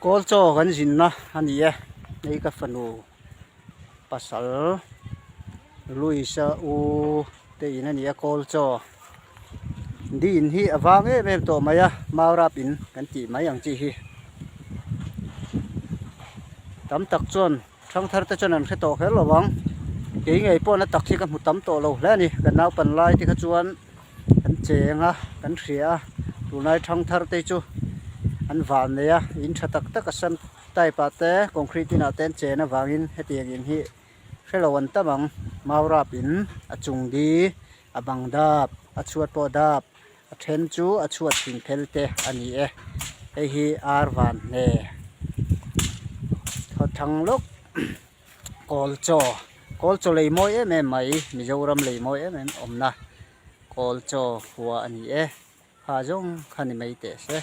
Kawl chaw kan zinna a ni e hei ka fanu pasal Louis-a u te in a ni a kawl chaw di in hi a vang em em tawh mai a maurap in kan tih mai ang chi hi tam tak chuan Thangthar te chuan an hre tawh kher lo vang. Kei ngei pawh na tak hi ka hmu tam tawh lo hle a ni. Kan naupan lai te kha chuan kan cheng a, kan hria a. Tunlai thangthar te chu an van nei a, in tha tak tak a sam type ah te concrete inah te an chen avangin hetiang in hi hre lo an tam ang. Maurap in a chung di, a bang dap, a chhuat pawh dap, A then chu a chhuat thing phel te a ni e hei hi ar van hne thawthang lawk kawl chaw kawl chaw lei mawi em em mai Mizoram lei mawi em em awmna kawl chaw khua a ni e ha zawng kha ni mai teh se.